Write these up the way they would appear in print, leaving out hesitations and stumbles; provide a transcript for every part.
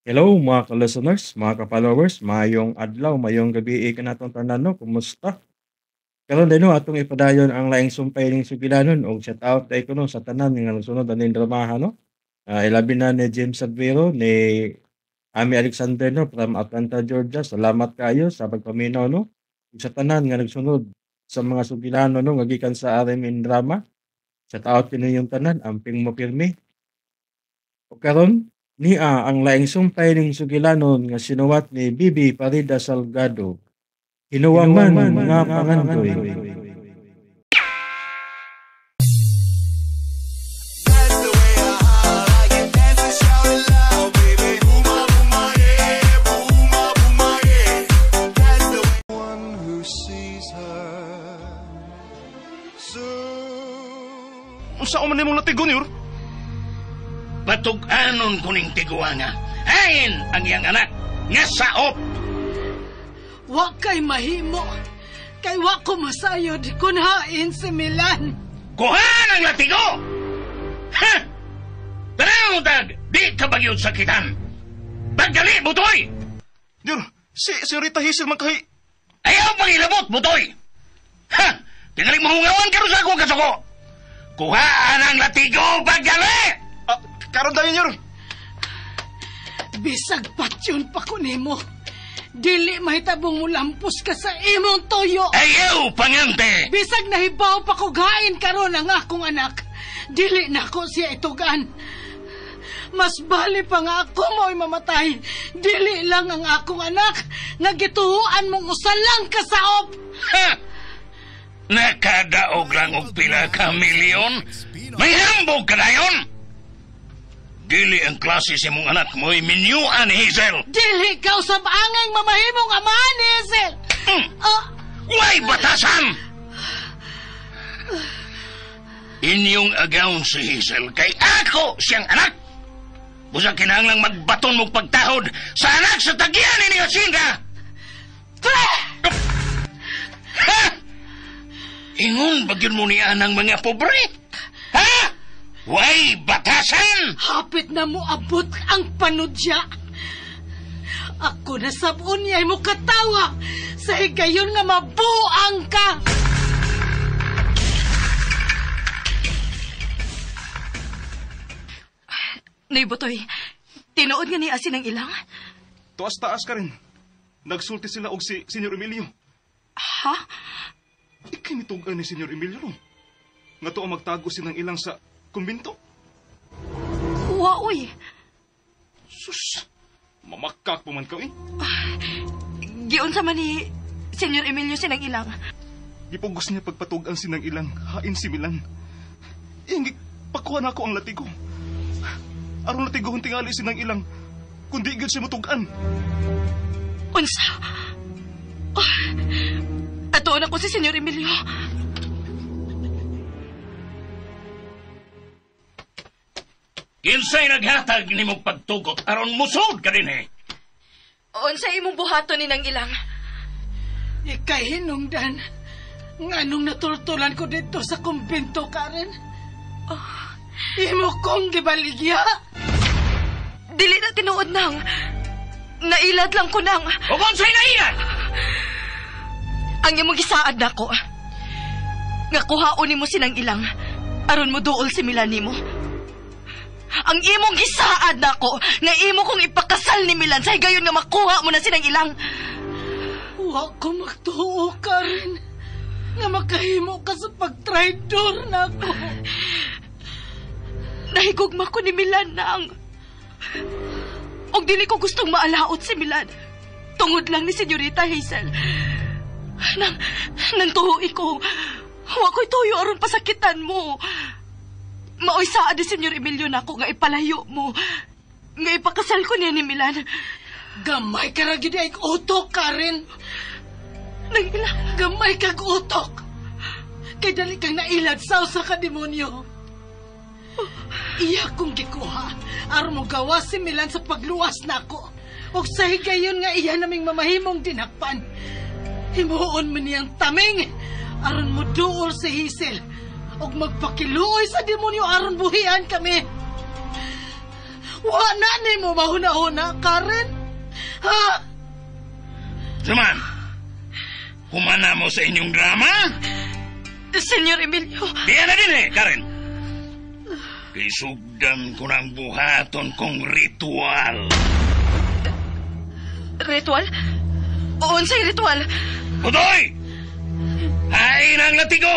Hello mga ka-listeners, mga ka-followers, maayong adlaw, maayong gabi kanatong tanan no, kumusta? Karon din no, atong ipadayon ang laing sumpay ning sugilanon og shout out kay kuno sa tanan nga nagsunod aning dramaha no. Ilabi na ni James Advero, ni Ami Alexander no from Atlanta, Georgia. Salamat kaayo sa pagpaminaw no. Ug sa tanan nga nagsunod sa mga sugilanon no nga gikan sa RMN Drama. Shout out kaninyong tanan, amping mo pirmi. Ug karon niya ang laing sumpay ning sugilanon nga sinuwat ni Bibi Parida Salgado. Hinuwaman nga pangandoy. Unsa man nimong latigo, Nyor? Patug-anon ko ning tiguanga. Hain ang iyang anak nga saop. Wa kay mahimo. Kay wa ko masayod kun hain si Milan. Kuhaan ang latigo! Ha? Tanang tag, di ka bagyod sakitan. Pagdali, butoy! Nyor, si Senyorita Hazel man kahi... Ayaw pangilabot, butoy! Ha? Tingaling mahungawan karon sa akong kasuko. Kuhaan ang latigo, pagdali! Karon dayon, Nyor. Bisag patyon pa ko nimo. Dili mahitabong mulampos ka sa imong toyo. Ayaw, pangante! Bisag nahibaw pa ko gain karon ang akong anak. Dili na ko siya itugan. Mas bali pa nga ako mo'y mamatay. Dili lang ang akong anak nga gituhuan mong usalang kasaop. Ha! Nakadaog lang og pila ka milyon. May hambog ka dayon! Dili ang klase sa imong anak mo'y minyuan ni Hazel. Dili ka usab angay mamahimong amahan ni Hazel. Way batasan! Inyong agawon si Hazel kay ako siyang anak. Busa kinahanglang magbaton mong pagtahod sa anak sa tagyan ni Hacienda. Pre! Ha? Ingon bagyon mo niya ng mga pobre? Ha? Way batasan! Hapit na mo abot ang panudya. Ako na sabon niya mo katawa sa higayon nga mabuang ka. Nay Butoy, tinuod nga ni asin ang ilang? Tuas-taas ka rin. Nagsulti sila og si Senyor Emilio. Ha? Ikinitugan ni Senyor Emilio ro. Nga to ang magtago sinang ilang sa kumbinto. Wa, uy. Sus, mamakak pa man ka, eh. Giunsa man ni Senyor Emilio sinang ilang. Gipugos niya pagpatugan sinang ilang, hain si Milan. Ingig, pakuha na ako ang latigo. Aron latigohon tingali sinang ilang, kundi gyud siya mutugan. Unsa? Oh, atuon ako si Senyor Emilio. Kinsay naghatag ni mong pagtugot aron musod ka din eh. Unsa imong buhaton ni nang ilang? Ikay hinungdan. Nganong natultulan ko dito sa kumbinto, Karen? Oh. Imo kong gibaligya. Dili na tinuod nang. Nailad lang ko nang. Ug unsay nailad? Ang imong gisaad nako. Nga kuhaon nimo sinang ilang aron mo duol si Milan nimo. Ang imong gisaad nako nga imo kong ipakasal ni Milan sa higayon nga makuha mo na sinang ilang. Wa ko magtuo, Karen, nga makahimo ka sa pagtraidor nako. Nahigugma ko ni Milan nang. Og dili ko gustong maalaot si Milan. Tungod lang ni Senyorita Hazel. Nang tuhoy ko, wa ko'y tuyo aron pasakitan mo. Maoy saad ni Senyor Emilio nako nga ipalayo mo. Nga ipakasal ko niya ni Milan. Gamay ka ra gyud ay utok, Karen. Nang ilang. Gamay kag utok. Kay dali kang nailad sa usa ka demonyo. Iya kong gikuha aron mo gawas si Milan sa pagluwas nako. Og sa higayon nga iya naming mamahimong dinakpan. Himuon mo niyang taming aron mo duol si Hazel og magpakiluoy sa demonyo aron buhian kami. Wa na nimo mahuna-huna, Karen? Ha? Suman, humana mo sa inyong drama? Senyor Emilio. Diyan na din eh, Karen. Kisugdan ko ng buhaton kong ritual. Ritual? Unsay ritual? Butoy! Hain ang latigo!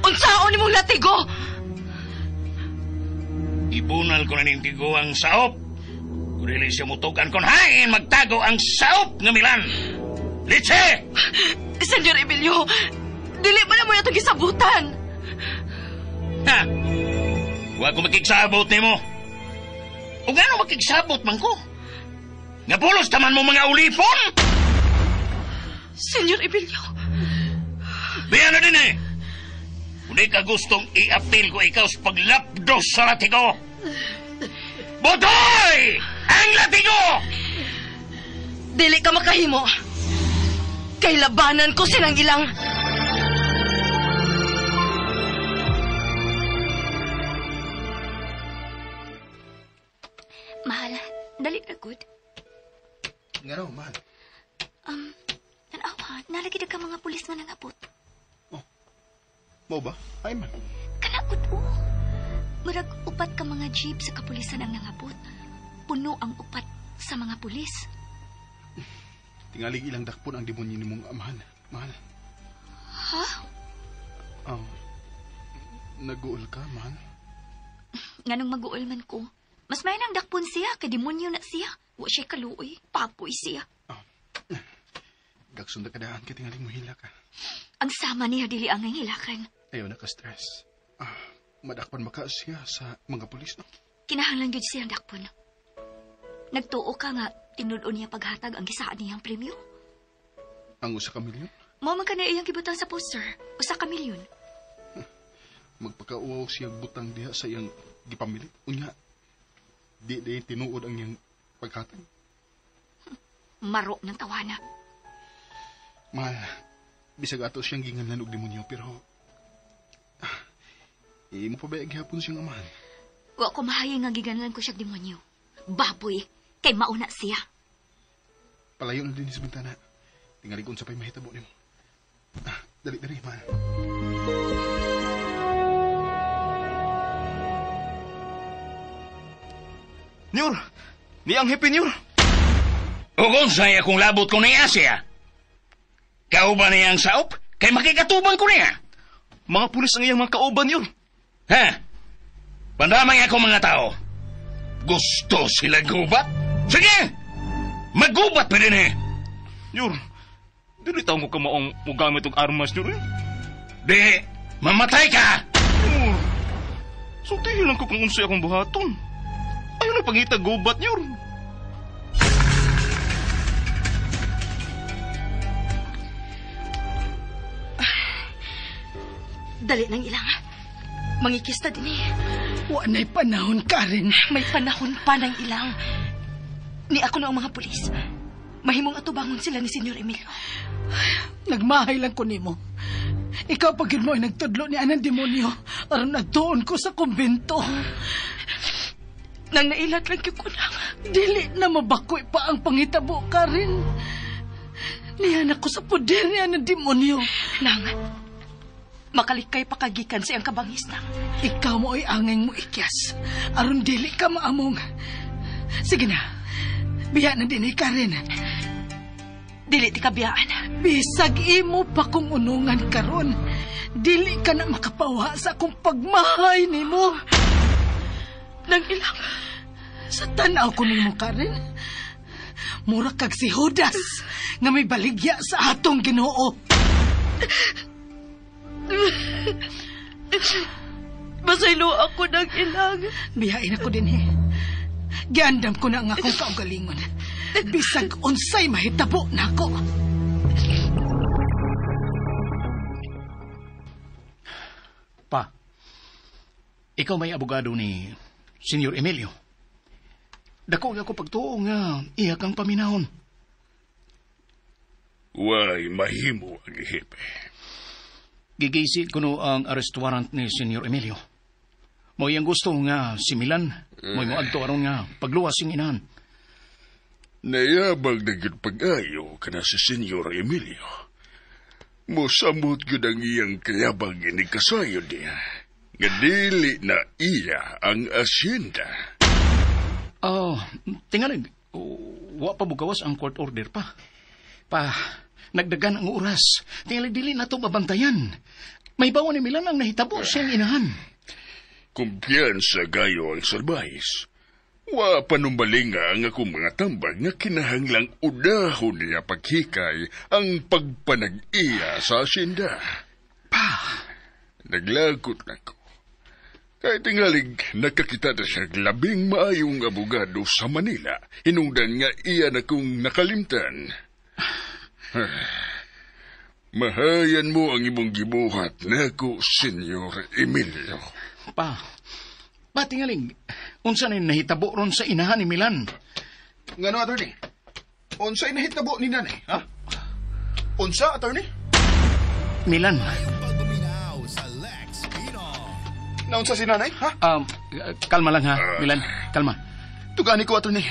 Unsaon nimong latigo? Ibunal ko na ning tigo ang saop. Kung dili siya mutugan kon hain magtago ang saop nga Milan. Litse! Senyor Emilio, dili ba na mo itong gisabutan? Ha? Wa ko makigsabot nimo. O gano'n makigsabot man ko? Nga pulos taman mo mga ulipon? Senyor Emilio. Biyan na din eh. Kung di ka gustong i-appeal ko ikaw sa paglapdos sa latigo. Butoy! Ang latigo! Dili ka makahimo. Kay labanan ko silang ilang. Mahal, dali na good. Nga raw, mahal. Tanawa, nalagi na ka mga pulis nga nangabot. Oh. Mao ba? Ay man. Kanakot o. Murag upat ka mga jeep sa kapulisan ang nangabot. Puno ang upat sa mga pulis. Tingalig ilang dakpon ang demonyo ni mong amahan. Mahal. Ha? Oh. Nag-uol ka, mahal? Nganong mag-uol man ko. Mas may nang dakpon siya, kay demonyo na siya. Wa siya kaluoy, papoy siya. Oh. Gaksun na kadaan ka, tingaling mo hila ka. Ang sama niya dili ang hilakan. Ayaw na ka-stress. Madakpan maka siya sa mga pulis, no? Kinahanglan gyud siyang dakpon. Nagtuo ka nga, tinud-on niya paghatag ang gisaad niyang premyo. Ang 1 ka milyon? Mao man ka na iyang gibutang sa poster. 1 ka milyon. Magpakauaw siya butang diha sa iyang gipamilit. Unya, di tinuod ang iyang paghatag. Maro ng tawana. Mahal, bisag ato siyang ginganlan og demonyo, pero imo pa ba gihapon siyang amahan? Wa ko mahayi nga giganlan ko siyang demonyo. Baboy, kay mauna siya. Palayo na din sa bintana. Tingali kung sa pa'y mahitabo nimo. Dali, dali, mahal. Nyor! Ni ang happy, Nyor! O kung sa'yo kung labot ko niya siya. Kauban niya ang saop, kay makikatubang ko niya. Mga pulis ang iyang mga kauban, Nyor. Ha? Pandamay ako mga tao. Gusto sila gubat? Sige! Magubat pa din eh. Nyor, dili taong ko kamaong mugamit og armas, Nyor. Eh. Di, mamatay ka! Nyor, sultihin lang ko kung unsay akong buhaton. Ayaw na pangita gubat, Nyor. Dali nang ilang. Mangikista din eh. Wa na'y panahon, Karen. May panahon pa ng ilang. Ni ako na ang mga pulis. Mahimong atubangon sila ni Senyor Emilio. Nagmahay lang ko nimo. Ikaw pag yun mo ay nagtudlo ni anang demonyo aron nagtuon ko sa kumbento. Nang nailat lang ko nang. Dili na mabakoy pa ang pangitabo, Karen. Niyan ako sa poder ni anang demonyo. Nang, makalikay pa kagikan sa iyang kabangis nang. Ikaw mo ay angay mo ikyas. Aron dili ka maamong. Sige na, biya na din Karen. Dili ti kabiyaan. Bisag imo pa kong unungan karon. Dili ka na makapawa sa akong pagmahay nimo. Nang ilang. Sa tanaw ko nimo, Karen. Mura kag si Judas nga may baligya sa atong Ginoo. Masaylo ako ng ilang. Biyain ako din eh. Giandam ko na ang akong kaugalingon. Bisag unsay mahitabo na ako. Pa, ikaw may abogado ni Senyor Emilio. Dako ako pagtuo nga iya kang paminahon. Way mahimo ang hepe. Gigisi kuno ang arrest warrant ni Senyor Emilio. Mo iyang gusto nga si Milan. Mo'y moadto aron nga pagluwas sing inahan. Nayabag na gyud pag-ayo kana si Senyor Emilio. Mosamot gyud ang iyang kayabag ini kasayod niya. Nga dili na iya ang asyenda. Oh, tingalig, wa pa bugawas ang court order pa. Pa, nagdagan ang oras. Tingalig dili na to mabantayan. May bawa ni Milan ang nahitabo siyang inahan. Kumpiyansa gayo ang salbayis. Wa panumbalinga ang akong mga tambag nga kinahanglang udahon niya paghikay ang pagpanag-iya sa asyenda. Pa! Naglagot na ko. Kahit tingalig, nakakita na siya labing maayong abogado sa Manila. Hinungdan nga iya na kong nakalimtan. Mahayan mo ang imong gibuhat nako, Senyor Emilio. Pa, tingaling, unsa na nahitabo ron sa inahan ni Milan? Ngano, attorney? Unsa nahitabo ni nanay, ha? Unsa, attorney? Milan. Naunsa si nanay, ha? Kalma lang ha, Milan. Kalma. Tugani ko, attorney.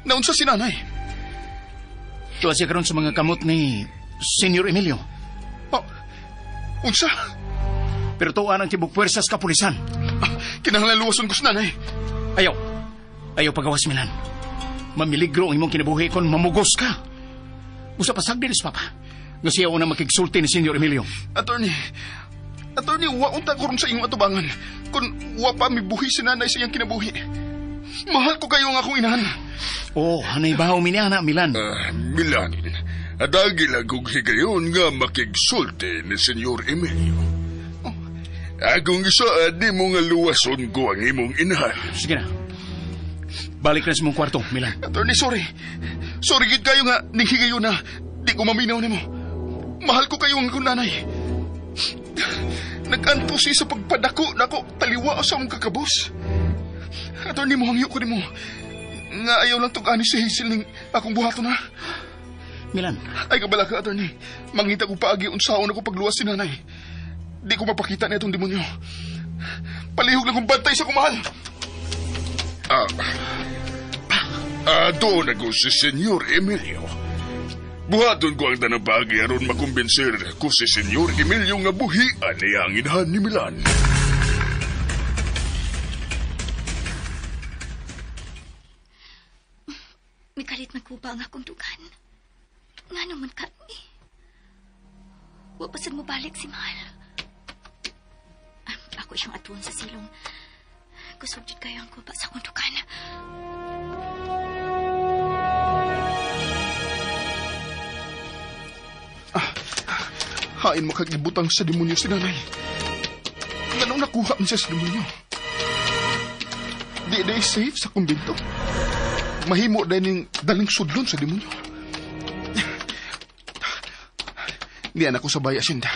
Naunsa si nanay? Tuwa siya karon sa mga kamot ni Senyor Emilio. Oh, unsa? Pero tuwa ng tibok puwersas kapulisan. Kinahanglan luwason ko si nanay. Ayaw. Ayaw pagawas, Milan. Mamiligro ang imong kinabuhi kon mamugos ka. Usa pa sagdi ni Papa. Nga siya unang makigsulti ni Senyor Emilio. Attorney, wa unta ko ron sa iyong atubangan. Kung wa pa mibuhi si nanay sa iyang kinabuhi. Mahal ko kayo ang akong inahan. Oh, hanay bahaw mi niya, Milan. Milan, adagi lang kong higayon nga makigsulti ni Senyor Emilio. Oh, akong isaad ni mo nga luwason ko ang imong inahan. Sige na. Balik na sa mong kwarto, Milan. Attorney, sorry. Sorry gid kayo nga ning higayon na di ko maminaw nimo. Mahal ko kayo ang akong nanay. Nag-anto siya sa pagpadako nako taliwa sa akong kakabos. Attorney, mohangyo ko nimo nga ayaw lang tug-ani si Hazel ning akong buhaton ha. Milan. Ay kabala ka, attorney. Mangita ko paagi unsaon ako pagluwas si nanay. Di ko mapakita na itong demonyo. Palihog lang kong bantay sa kumahal. Doon ako si Senyor Emilio. Buhaton ko ang tanang bagay aron makumbensir ko si Senyor Emilio nga buhian niya ang inahan ni Milan. Mikalit magkuba ang akong dugan. Nga naman ka ni. Wa pa sad mo balik si Mahal. Ako siyang atuon sa silong. Kusog jud kayo ang kuba sa akong dugan. Hain makagibutang sa demonyo si nanay. Ganong nakuha man siya sa demonyo? Di day safe sa kumbinto. Mahimo din ning daling sudlon sa demonyo. Niyan ako sa baya sinda.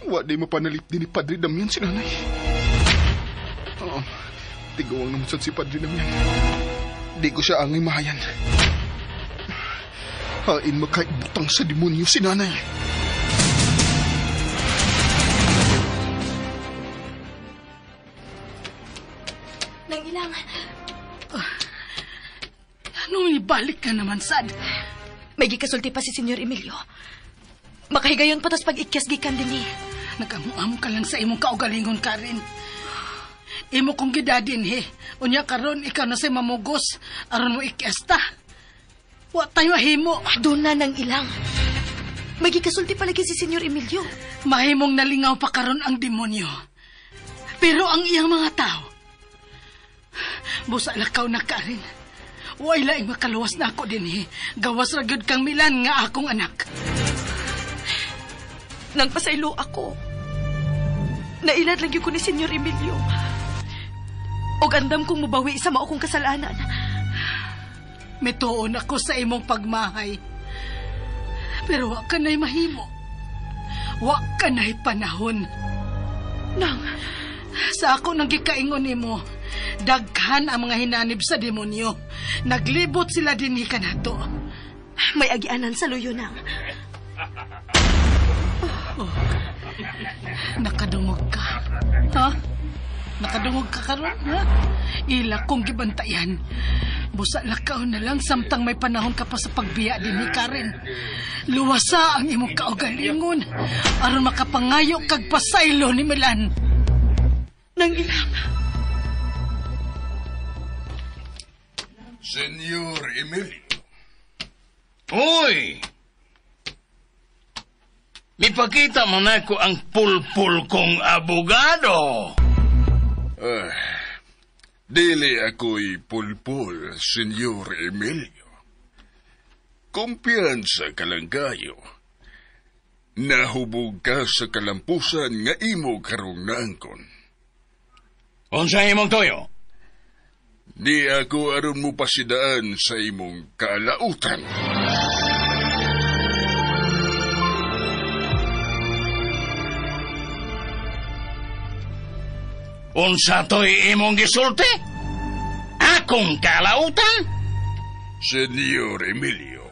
Wa di mapanalit din ni Padre Damian si nanay. Oo, tigawang naman sad si Padre Damian. Di ko siya angay mahayan. Hain makaibutang sa demonyo si nanay. Nang ilang. Anong ibalik ka naman, sad? May gikasulti pa si Senyor Emilio. Makahigayon pa tas pag-ikyas gikan din eh. Nag-amo-amo ka lang sa imong kaugalingon, Karen. Imo kong gidadin, he. Unya karon ikaw na sa mamugos. Aron mo ikyas ta. Wa tayo mahimo. Doon na nang ilang. May gikasulti palagi si Senyor Emilio. Mahimong nalingaw pa karon ang demonyo. Pero ang iyang mga tao, busa lakaw na Karen. Way laing makaluwas na ako din eh. Gawas ra gyud kang Milan nga akong anak. Nang pasaylo ako. Nailad lang yun ko ni Senyor Emilio. Og andam kong mubawi sa mao kong kasalanan. Mituon ako sa imong pagmahay. Pero wa ka na'y mahimo. Wa ka na'y panahon. Nang, sa ako nang gikaingon nimo, daghan ang mga hinanib sa demonyo. Naglibot sila dinhi kanato. May agianan sa luyo nang. Oh, nakadungog ka. Ha? Nakadungog ka karon, ha? Ila kong gibantayan. Busa lakaw na lang samtang may panahon ka pa sa pagbiya din ni Karen. Luwasa ang imong kaugalingon aron makapangayo kag pasaylo ni Milan. Nang ilang. Senyor Emilio. Uy! Mipakita mo na ko ang pulpul kong abogado. Dili ako'y pulpul, Senyor Emilio. Kumpiyansa ka lang kayo. Nahubog ka sa kalampusan nga imo karong naangkon. Unsa imong toyo? Di ako aron mo pasidaan sa imong kaalautan. Unsa to'y imong gisulti? Akong kalautan? Senyor Emilio,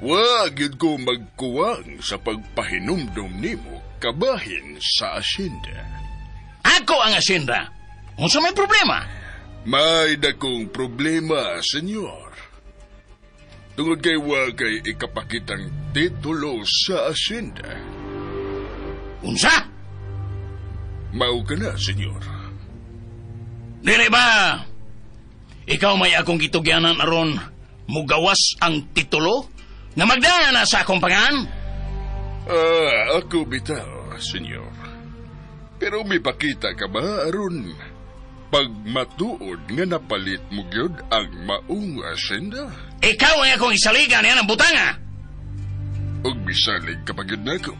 wa gyud ko magkuwang sa pagpahinumdom nimo kabahin sa asyenda. Ako ang asyenda. Unsa may problema? May dakong problema, senyor. Tungod kay wa kay ikapakitang titulo sa asyenda. Unsa? Mao ka na, senyor. Dili ba? Ikaw may akong gitugyanan aron mugawas ang titulo nga magdana na sa akong pangan? Ako bitaw, senyor. Pero mipakita ka ba aron pag matuod nga napalit mo gyud ang maong asyenda? Ikaw ang akong isaligan niya ng butanga. Ug bisalig ka pa gyud nako.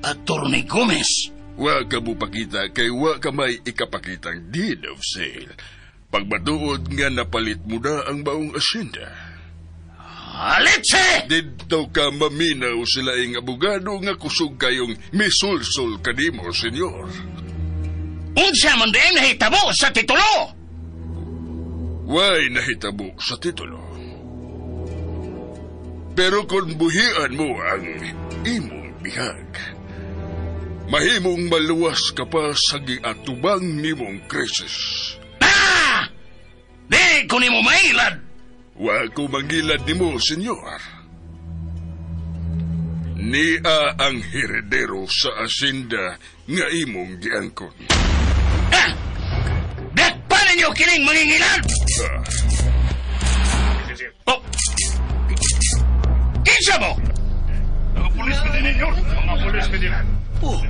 Attorney Gomez. Wa ka mo pakita kay wa ka may ikapakitang deed of sale. Pag matuod nga napalit mo na ang maong asyenda. Alitse! Didto ka maminaw sila ing abogado nga kusog kayong misulsul kanimo, senyor. Unsa man din nahitabo sa titulo? Way nahitabo sa titulo. Pero kung buhian mo ang imong bihag, mahimong maluwas ka pa sa giatubang nimong krisis. Ah! Di ko nimo mailad! Wa ko mangilad nimo, senyor. Nia ang heredero sa asinda nga imong giangkon. Ah! Dakpa ninyo kining mangingilad! Oh! Kinsa mo? Mga pulis ka din, senyor. Mga pulis ka din. Oh.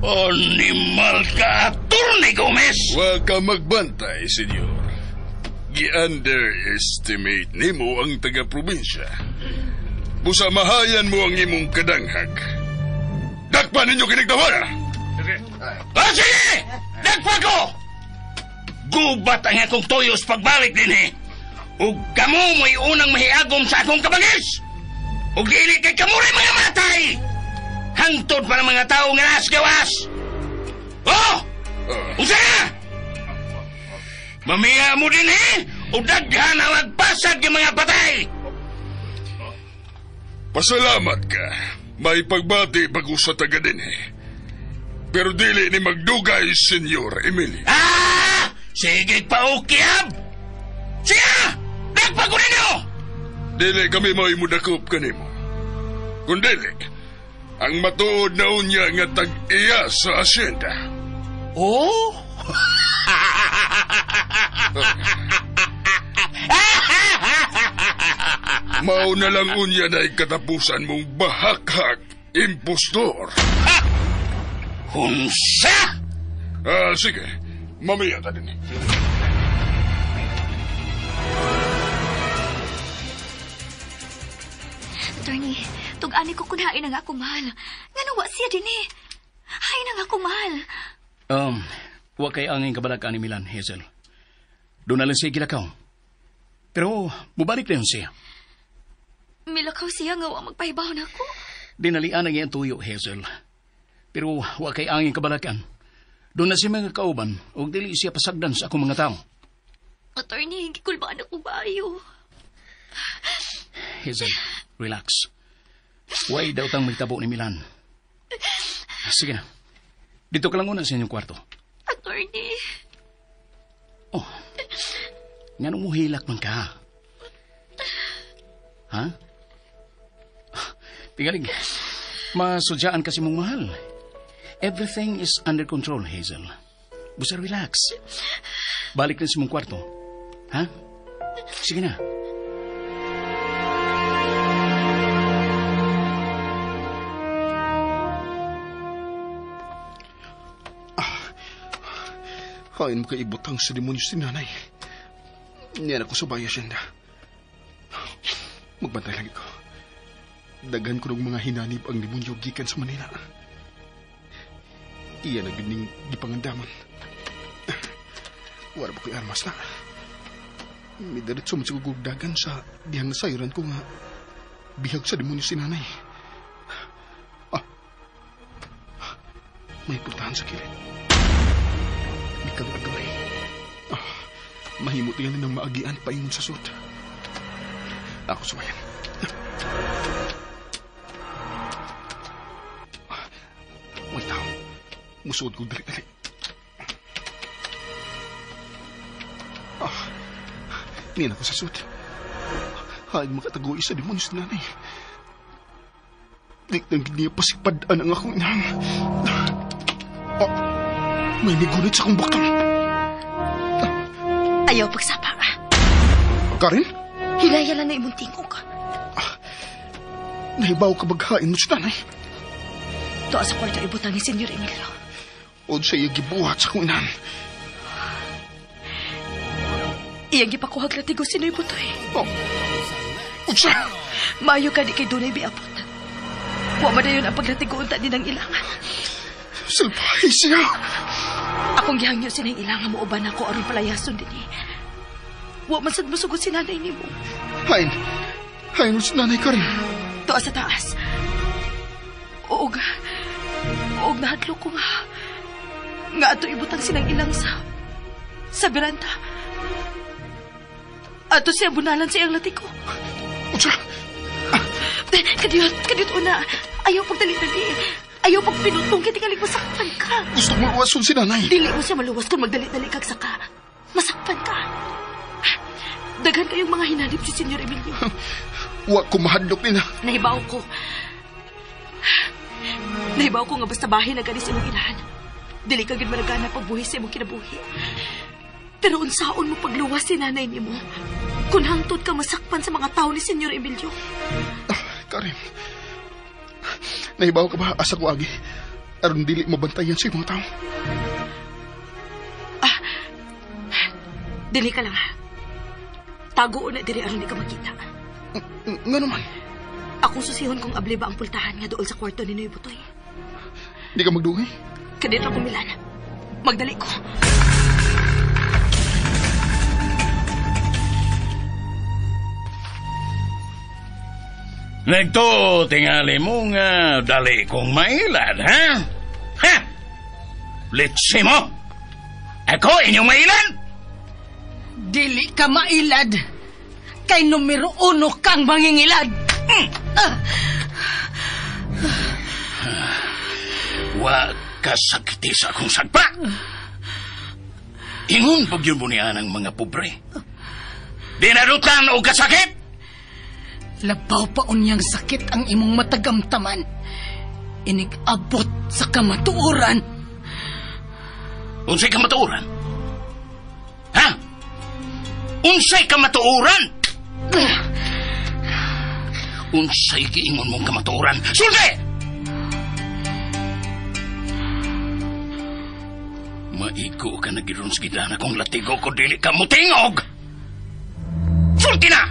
Animal ka, Attorney Gomez! Wa ka magbantay, senyor. Gi-underestimate nimo ang taga-probinsya. Busa mahayan mo ang imong kadanghag. Dakpa ninyo kinigtawara! Sige. Ah, sige! Dakpa ko! Gubat ang akong tuyos pagbalik din eh. Ug kamo mo'y unang mahiagom sa akong kabangis! Ug dili kay kamo rin mga matay! Hangtod pa ng mga tao nga nas gawas! Oh! Unsa na? Mamiya mo din eh! O daghan ang agpasad ng mga patay! Pasalamat ka. May pagbati bago sa taga din eh. Pero dili ni magdugay, Senyor Emilio. Ah! Sige pa ukiab! Siya! Dagpa ko ninyo! Dili kami may mudakop kanimo. Kung dili, ang matuod na unya nga tag-iya sa asyenda. Oh? Mao na lang unya na ikatapusan mong bahakhak, impostor. Unsa? Sige, mamaya ta din. Attorney, tug-ani ko kunhain ang ako mahal. Nga wa siya din eh. Hain ang ako mahal. Wa kay angin kabalakan ni Milan, Hazel. Doon na lang siya gilakaw. Pero, mubalik na yun siya. Milakaw siya nga wa magpahibaw na ako. Dinalian ang iyang tuyo, Hazel. Pero, wa kay angin kabalakan. Doon na siya mga kauban, ug dili siya pasagdan sa akong mga tao. Attorney, gikulbaan ako bayo. Hazel, relax. Way daw tang may tabo ni Milan. Sige na. Dito ka lang una sa inyong kwarto. Attorney. Oh. Nganong muhilak man ka? Ha? Tingalig, masudyaan kasi mong mahal. Everything is under control, Hazel. Busa relax. Balik na sa mong kwarto. Ha? Sige na. Hain mo kay ibutang sa demonyo si nanay. Niyan ako sa bayo siyanda. Magbantay lagi ko. Daghan ko ng mga hinanib ang demonyo gikan sa Manila. Iya na gining gipangandaman. Wala ba ko'y armas na? Midiretso man siguro dagan sa dihang nasayran ko nga bihag sa demonyo si nanay. Ah, may putahan sa kilid. Mikang agaway. Ah, mahimot yan ng maagian paingon sa sud. Ako suwayan. Ah, may tao. Musuod kong dali-dali. Ah, niyan ako sa sud. Hain makatagoy sa demonyo si nanay. Diktan niya pasipadaan ang akong inang. Ah, may migunit sa akong buktong. Ayaw pagsapa. Karin? Hilaya lang na imong tingog. Nahibaw ka baghain mo sa nanay. Tuwa sa kwarto ibutang ni Senyor Emilio. O siya iya gibuhat sa akong inahan. Iyang gipakuhag latigo si Noy Butoy. Oh. Unsa? Maayo ka di kay dunay biabot. Wa man dayon ang paglatigo unta din ang ilangan. Salbahe siya. Akong gihangyo sinang ilangan mo uban ako aron palayason dinhi. Wa man sad mosugot si nanay nimo. Hain. Hain si nanay ka rin. Tuwa sa taas. Og nahadlok ko nga. Nga ato ibutang sinang ilang sa beranda. Ato siya bunalan sa iyang latiko. Unsa? Kadiyot una. Ayaw pagdali-dali. Ayaw pagpinutong kay tingalig masakpan ka. Gusto mo luwason si nanay. Dili mo siya maluwas kung magdali-dali kag saka. Masakpan ka. Daghan kayong mga hinanip si Senyor Emilio. Wa ko mahadlok nila. Nahibaw ko. Nahibaw ko nga basta bahin na ganis imong inahan. Dili ka gid managana pagbuhi sa imong kinabuhi. Pero unsaon mo pagluwas si nanay nimo kung hangtod ka masakpan sa mga tao ni Senyor Emilio? Karin, nahibaw ka ba asa ko agi? Aron dili mabantayan sa imong tao. Ah, dili ka lang. Tago na diri aron di ka makita. Nga naman? Ako susihon kung abli ba ang pultahan nga dool sa kwarto ni Noy Butoy. Di ka magdugay? Kadito ako, Milan. Magdali ko. Nagto, tingali mo nga dali kong mailad, ha? Ha? Litsi mo! Ako inyong mailad? Dili ka mailad. Kay numero 1 kang mangingilad. Ah. Wa ka sakiti sa akong sagpa. Ingon pag yun mo niya ng mga pobre. Dinarutan o kasakit? Labaw pa unyang sakit ang imong matagamtaman. Inig-abot sa kamatuoran. Unsay kamatuoran? Ha? Unsay kamatuoran? Unsay giingon mong kamatuoran? Sulti! Maigo ka na giron sa gidana kung latigo ko dili ka mutingog! Sulti na!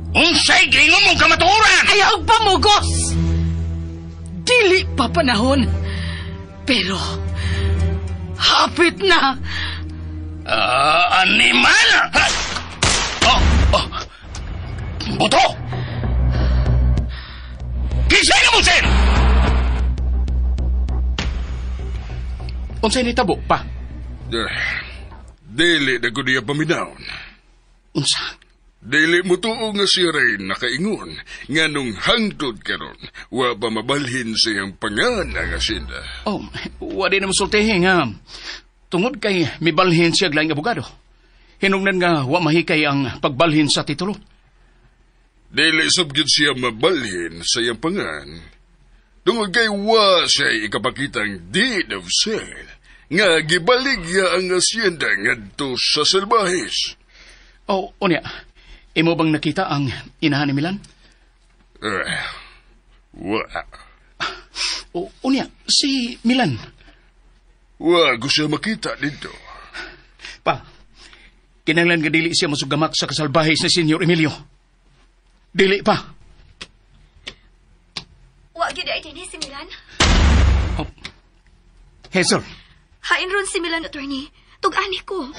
Unsay giingon mong kamatuoran? Ayaw pamugos! Dili pa panahon. Pero, hapit na! Animal! Oh, oh. Buto! Kisay na mo, sir! Unsay nitabo pa? Dili na ko niya paminawon. Unsa? Dili mo tuo nga si Ray nakaingon nga nung hangtod karon wa pa mabalhin sa iyang pangan ang asyenda. Oh, wa din na masultihi nga tungod kay mibalhin siya laing abogado. Hinungnan nga wa mahikay ang pagbalhin sa titulo. Dili sab gyud siya mabalhin sa iyang pangan. Tungod kay wa siya ikapakitang deed of sale nga gibaligya ang asyenda ngadto sa Salbahes. Oh, unya, imo bang nakita ang inahan ni Milan? Wa. O, unya, si Milan. Wa ko siya makita dito. Pa, kinanglan nga dili siya masugamak sa kasalbahis ni Senyor Emilio. Dili pa. Wa gyud ay dinhi si Milan. Oh. Hazel. Hain ron si Milan, attorney. Tug-ani ko.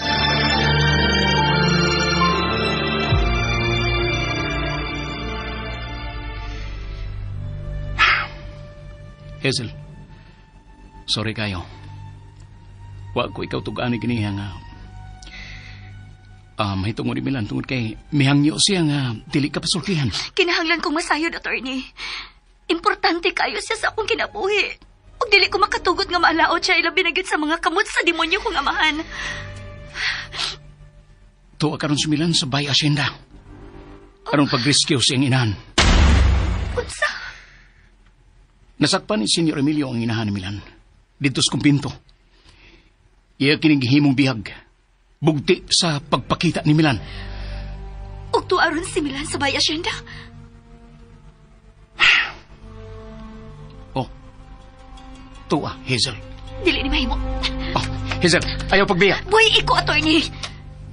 Hazel, sorry kayo. Wa ko ikaw tug-ani giniha nga. Mahitungod ni Milan tungod kay mihangyo siya nga dili ka pasultihan. Kinahanglan kong masayod, attorney. Importante kayo siya sa akong kinabuhi. Ug dili ko makatugot nga maalaot siya ilabi na gyud sa mga kamot sa demonyo kong amahan. Tuwa karon si Milan sa Bay Hacienda. Aron pag-rescue sa iyang inahan. Unsa? Nasakpan ni Senyor Emilio ang inahan ni Milan. Dito sa kumbinto. Iya kining gihimong bihag. Bugti sa pagpakita ni Milan. Ug tuwa ron si Milan sa Bay Hacienda? Oh. Tuwa, Hazel. Dili ni mahimo. Oh, Hazel, ayaw pagbiya. Buhay iko, attorney.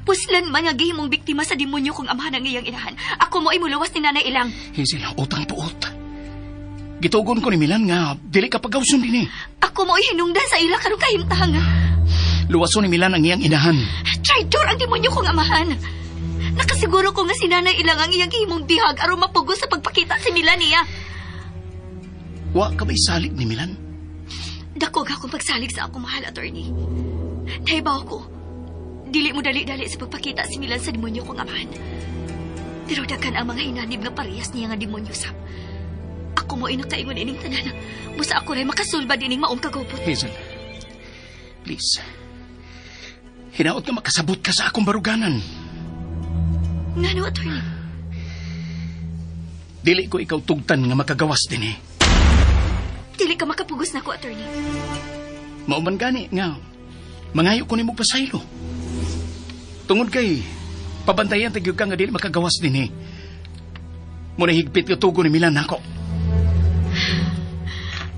Puslan man nga gihimong biktima sa demonyo kung amahan ang iyang inahan. Ako mo ay muluwas ni Nanay Ilang. Hazel, utang puot. Gitugon ko ni Milan nga dili ka pagawson din eh. Ako mo ay hinungdan sa ila karong kahimtang. Luwason ni Milan ang iyang inahan. Traitor ang demonyo kong amahan. Nakasiguro ko nga si Nanay Ilang ang iyang gihimong bihag aron mapugos sa pagpakita si Milan niya. Wa ka ba'y salig ni Milan? Dako ka akong pagsalig sa akong mahal, attorney. Nahibaw ko. Dili mo dali-dali sa pagpakita si Milan sa demonyo kong amahan. Pero daghan ang mga hinanib nga parehas niya nga demonyo sab. Ako mo inakaingon ining tanan. Busa ako rin makasulbad ining maong kagupot. Hazel, please. Hinaot nga makasabot ka sa akong baruganan. Ngano, attorney? Dili ko ikaw tugtan nga makagawas din eh. Dili ka makapugos na ko, attorney. Mauman gani nga, mangayo ko nimo pasaylo. Tungod kay, pabantayan tagyog ka nga dili makagawas din eh. Muna higpit ka tugo ni Milan nako.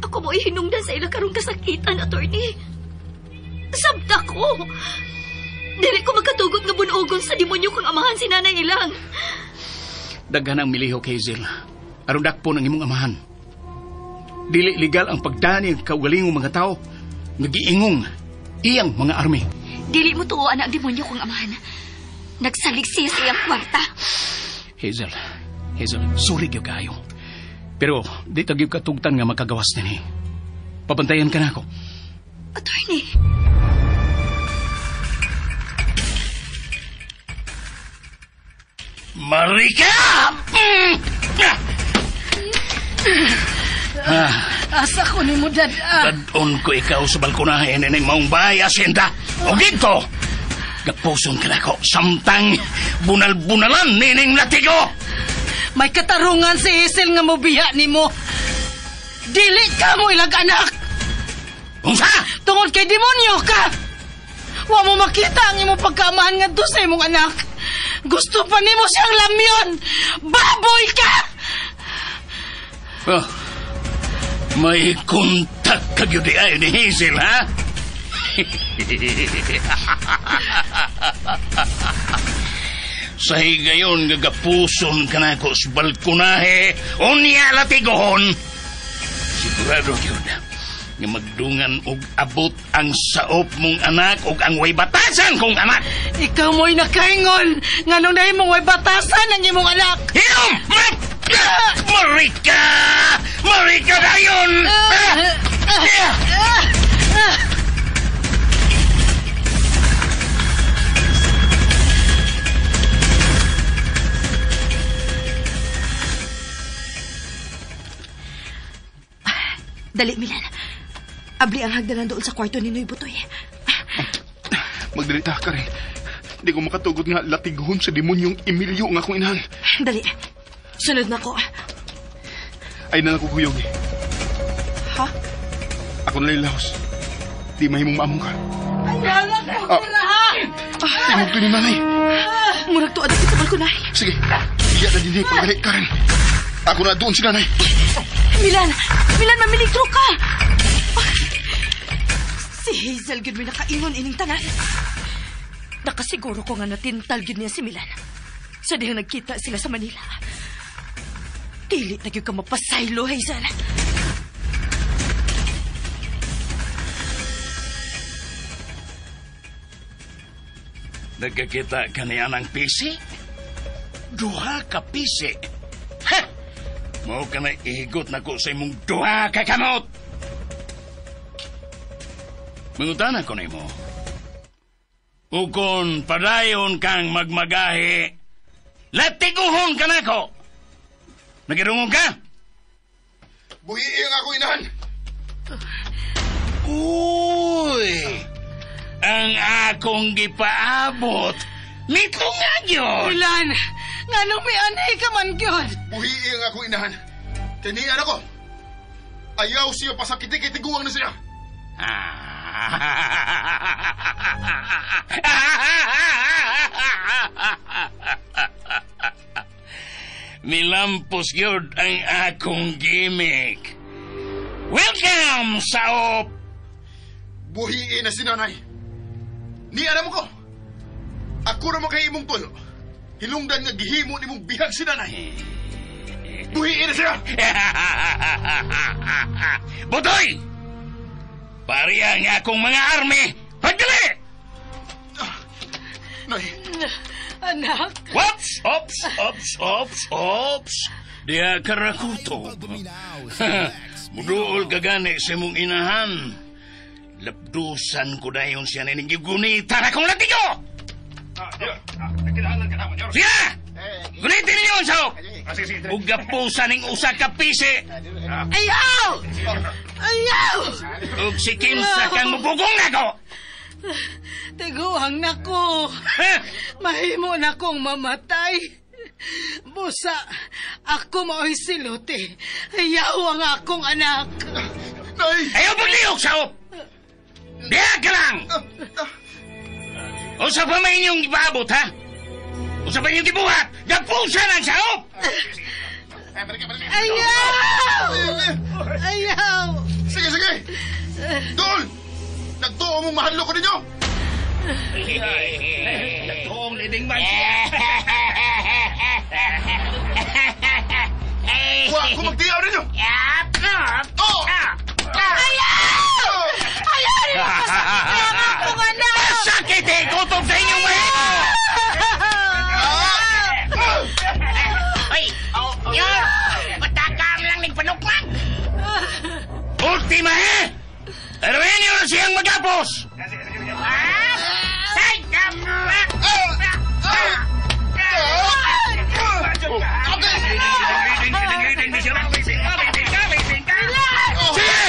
Ako mo ihinungdan sa ilang karong kasakitan, attorney. Sabta ko. Dili ko makatugot nga bunogon sa demonyo kong amahan si Nanay Ilang. Daghan ang milihok, Hazel. Aron dakpo ng imong amahan. Dili legal ang pagdani ang kaugalingong mga tao. Nagiingong iyang mga army. Dili mo tuoan ang demonyo kong amahan. Nagsalig siya sa iyang kwarta. Hazel, Hazel, sorry gyud kaayo. Pero di ta gyud katugtan nga makagawas dinhi. Pabantayan ka na ako. Attorney. Marika! Asa ko ni mo, Dad. Dadon ko ikaw sa balkonahe na ng maong bahay, asyenda. O dito, gapuson ka na ako samtang bunal-bunalan nining latigo. May katarungan si Hazel nga mobiya ni mo. Dili ka mo ilag anak. Unsa? Tungod kay demonyo ka. Wa mo makita ang imong pagkaamahan ngadto sa imong anak. Gusto pa nimo siyang lamyon. Baboy ka! Oh, may kontak ka gyud ay ni Hazel, ha? Sa higayon gagapuson ka na ko sa balkonahe, unya latigohon. Sigurado gyud nga magdungan og abot ang saop mong anak og ang way batasan kong anak. Ikaw mo'y nakaingon nga nung nahimong way batasan ang imong anak. Hilom! Marika! Marika dayon! Dali, Milan. Abli ang hagdanan doon sa kwarto ni Noy Butoy. Magdalita ka rin. Di ko makatugot nga latighon sa demonyong Emilio nga akong inahan. Dali. Sunod na ko. Ay na lang kukuyog eh. Ha? Ako na laos. Di mahimong maamong ka. Ayaw lang ko, ha? Timog to ni nanay. Murag tuad ako sa balkonahe. Sige, iya na din eh. Pagdali ka rin. Ako na doon si nanay. Milan! Milan, mamiligro ka! Si Hazel gyud may nakaingon ining tanan. Nakasiguro ko nga natintal gyud niya si Milan. Sa dihang nagkita sila sa Manila. Dili na gyud ka mapasaylo, Hazel. Nagkakita ka niya ng pisi? Duha ka pisi? Ha! Mao ka na ihigot na ko sa imong duha ka kamot! Mangutana ko nimo. Ukon padayon kang magmagahi, latiguhon ka nako! Nagirungong ka? Buhiin ang ako inahan. Uy! Ang akong gipaabot, mitunga yun! Milan, nganong may anay ka man gyud? Buhiin ang ako inahan. Kinian ako. Ayaw siya pasakiti kay tiguang na siya. Nilampos yun ang akong gimmick. Welcome sa op! Buhiin na si nanay. Ni alam mo ko. Ako na kay imong tuyo. Hilungdan nga gihimo nimong bihag si nanay. Buhiin na siya! Butoy! Pariya ang akong mga army! Pagdali! Nay, Anak, Ops! Ops! Ops! Ops! Ops! Diya karakuto. Muduol ka gani sa imong inahan. Lapdusan ko dayon siya na gunitan akong latigo! Siya! Gunitin ninyo ang sahok! Ug gapusan ning usa ka pisi! ayaw! Ayaw! Ug si Kimsa kang mupugong nako! Tiguang nako. Ha? Mahimo na kong mamatay. Busa, ako mao'y siluti. Ayaw ang akong anak. Nay! Ayaw paglihok sahok! Diya ka lang! Usa pa may inyong ipaabot, ha? Usa pa inyong gibuhat! Gapusan ang sahop! Ayaw! Ayaw! Sige, sige! Dol! Nagtuo mong mahadlok ko ninyo! Nagtuong leading man siya. Wa ko magtiyaw ninyo! Oh! Ayaw! Ayaw rin pasakit ang akong anak! Sakit eh! Kutob sa inyong mahimo! Ay, Yor! Patakam lang ning panukmang! Ultima eh! Pero inyo na siyang magapos! Ay, kamak! Sige!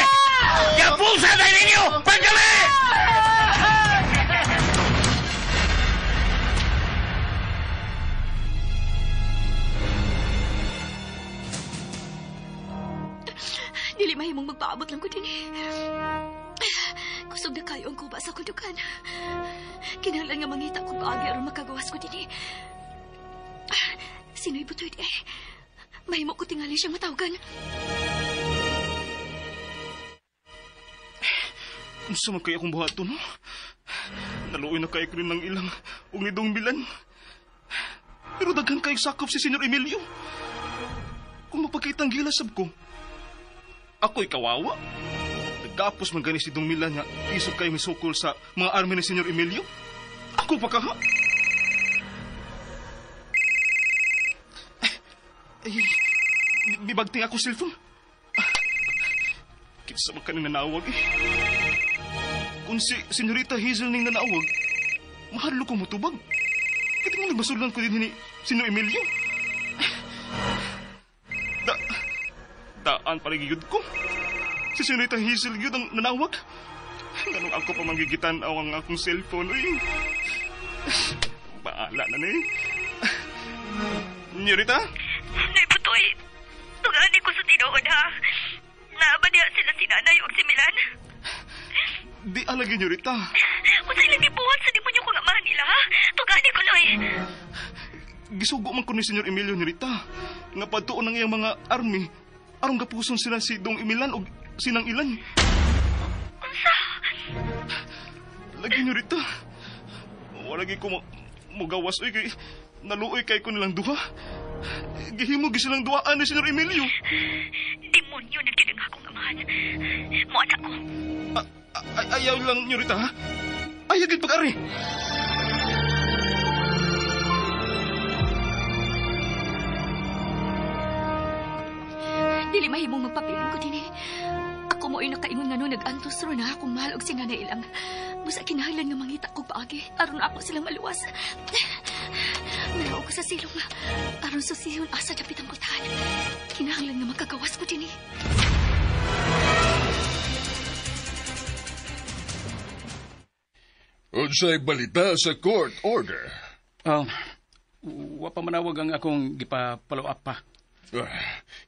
Gapusan tayo ninyo! Pagkali! Dili mahimong magpaabot lang ko din eh. Kusog na kayo ang kuba sa kundukan. Kinahanglan nga mangita kong paagi aron makagawas ko din eh. Sino'y butoy eh. Mahimo ko tingali siyang matawagan. Unsa man kay akong buhaton, no? Naluoy na kay ko rin ng ilang ug ni Dong Milan. Pero daghan kay sakop si Senyor Emilio. Kung mapakita ang gilasab ko, ako'y kawawa. Nagkapos man gani si Dong Milan nga isog kay misukol sa mga army ni Senyor Emilio. Ako pa kaha. Ay, mibagting ako cellphone. Kinsa man kaning nanawag eh. Kung si Senyorita Hazel ning nanawag, mahadlok ko mutubag. Kaya mo nagbasulan ko din ni Senyor Emilio. Daan pa rin ko. Si Senyorita Hazel yun ang nanawag. Ganong ako pa manggigitan-aw ang akong cellphone. Uy. Baala na ni. Senyorita? Nay Butoy, tugani ko sa tinuod ha. Naaba diha sila si Nanay o si Milan. Di alagi, Senyorita. Unsa ilang gibuhat sa demonyo kong amahan nila ha? Tugani ko, Noy. Gisugo man ko ni Senyor Emilio, Senyorita. Nga padtuon ang iyang mga army. Aron gapuson sila si Dong Emilan o sinang ilan. Unsa? Lagi, Senyorita. Wala gi ko mugawas oy kay naluoy kay ko nilang duha. Gihimo gi silang duhaan ni Senyor Emilio. Demonyo na gyud ang akong amahan. Mo anak ko. Ayaw lang, Senyorita, ha? Ayaw gid pag-ari. Dili mahimong magpapiling ko dinhi. Ako mo'y nakaingon nga no nag-antos ro na akong mahal og si Nanay ilang. Busa kinahanglan nga mangita kog paagi aron ako silang maluwas. Nanaog ko sa silong aron susihon asa dapit ang pultahan. Kinahanglan nga makagawas ko dinhi. Unsay balita sa court order? Wa pa manawag ang akong gipapalo up pa.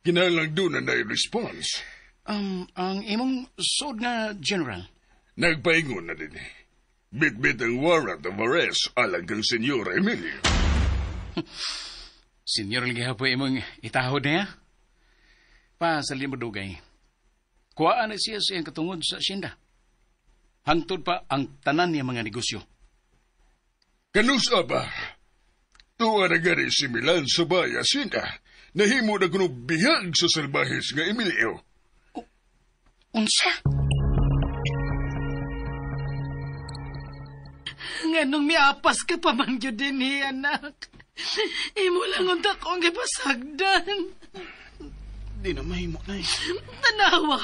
Kinahanglan doon na response. Ang imong sod nga general. Nagpaingon na din. Bit-bit ang warrant of arrest alang kang Senyor Emilio. Senyor lagi po imong itahod niya. Pa sa limo dugay. Kuhaan na siya sa iyang katungod sa asyenda. Hangtod pa ang tanan niya mga negosyo. Kanusa ba? Tuwa na gani si Milan sa bay asyenda. Nahimo na kuno bihag sa salbahis nga Emilio. Unsa? Nganong miapas ka pa man gyud dinhi, anak. Imo lang unta ko ang gipasagdan. Di na mahimo, Nay. Tanawa,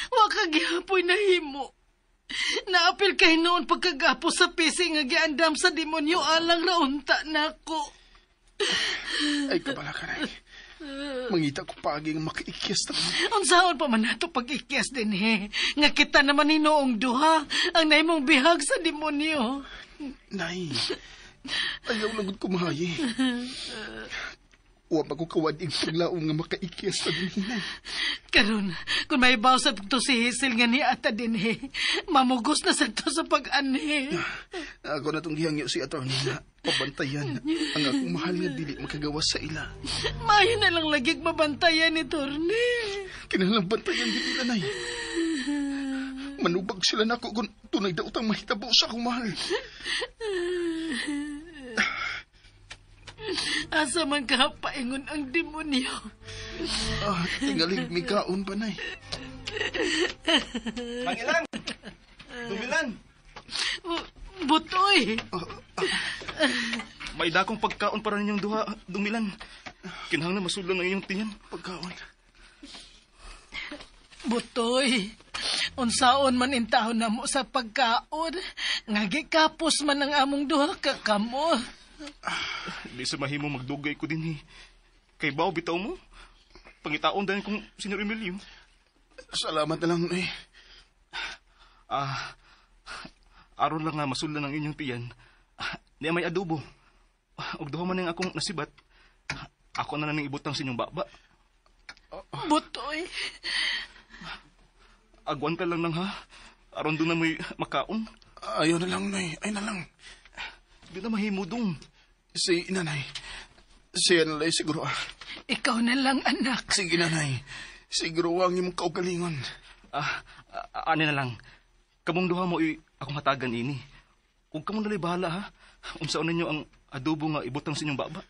wa ka gihapoy nahimo. Naapil kay noon pagkagapo sa pisi nga giandam sa demonyo alang raunta nako. Ay, kabala ka, Nay. Mangita ko paagi nga makiikyas ta. Unsaon pa man nato pag-ikyas din he. Nga kita naman hinoong duha ang naimong bihag sa demonyo. Nay, ayaw lang gud kumahayi. Wa pa ko kawad-ig paglaom nga makaikyas ta din, Nay. Karon, kung may baw sa to si Hazel nga niata din he, mamugos na sa to sa pag-anhi. Ako na itong gihangyo si attorney na pabantayan ang akong mahal nga dili makagawas sa ila. Maayo na lang lagig mabantayan ni Torne. Kinahanglang bantayan din nila, Nay. Manubag sila nako kung tunay daw utang mahitabo sa akong mahal. Asa man ka paingon ang demonyo. Tingalig may kaon pa, Nay. Mangilan! Dumilan! Butoy! May dakong pagkaon para ninyong duha, Dumilan. Kinahanglan masudlan ang inyong tiyan. Pagkaon. Butoy, unsaon man intahon na mo sa pagkaon, nga gikapos man ang among duha ka kamo. Di sa mahimo magdugay ko din eh. Kay bao bitaw mo. Pangitaon dahil kong Senyor Emilio. Salamat na lang, eh. Aron lang nga masudlan ang inyong tiyan. Niya may adobo. Og duha man ang akong nasibat. Ako na lang ibutang sa inyong baba. Butoy. Agwan ka lang nang ha. Aron doon na may makaon. Ayaw na lang, Nay. Ay na lang. Di na mahimo dong. Si nanay. Siya na lang siguro. Ikaw na lang, anak. Sige, nanay. Siguro ang imong kaugalingon. Ano na lang. Kamong duha mo, akong hatagan ini. Huwag kamong nalay bahala, ha? Unsaon ninyo ang adobo nga ibutang sa inyong baba.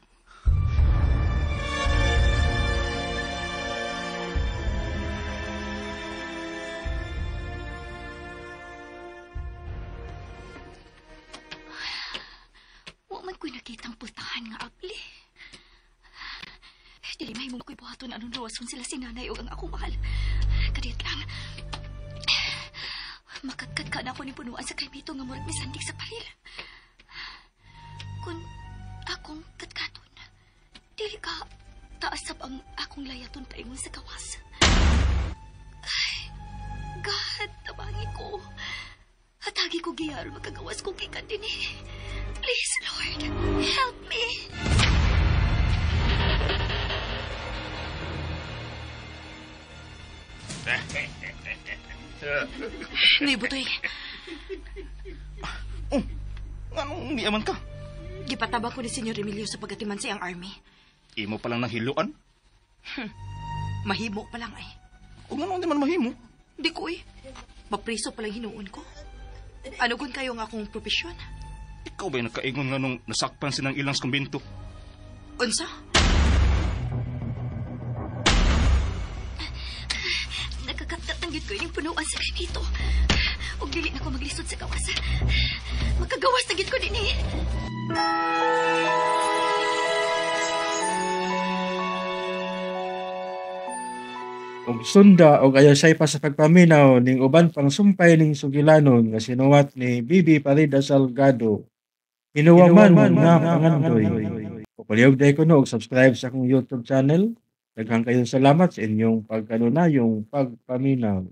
Wa man ko'y nakitang pultahan nga abli. Dili mahimong ko'y buhaton anong luwason sila si nanay o ang akong mahal. Kadiyot lang. Makatkat ka na ako ni punuan sa kaymito nga murag misandig sa paril. Kung akong katkaton, dili ka taasap ang akong layaton paingon sa kawas. Ay, ko giya aron makagawas ko gikan dinhi. Please, Lord, help me. Nay, Butoy. Oh, anong niaman ka? Gipatabang ko ni Senyor Emilio sa pagatiman sa iyang army. Imo pa lang nanghiluan? Mahimo pa lang ay. O nga di man mahimo? Di ko eh. Mapriso pa lang hinuon ko. Ano gun kayo nga akong propesyon? Ikaw ba'y nakaingon nga nung nasakpan sinang ilang sa kumbinto? Unsa? Nagkakatkat ang gyud ko ining punuan sa dito. Ug dili na ko maglisod sa gawas. Makagawas na gyud ko dinhi. Og sunda og ayaw pa sa pagpaminaw ning uban pang sumpay ning sugilanon nga sinuwat ni Bibi Parida Salgado. Hinuwaman nga pangandoy. Palihog day ko no og subscribe sa akong YouTube channel. Daghang kayong salamat sa inyong pagkanunayong pagpaminaw.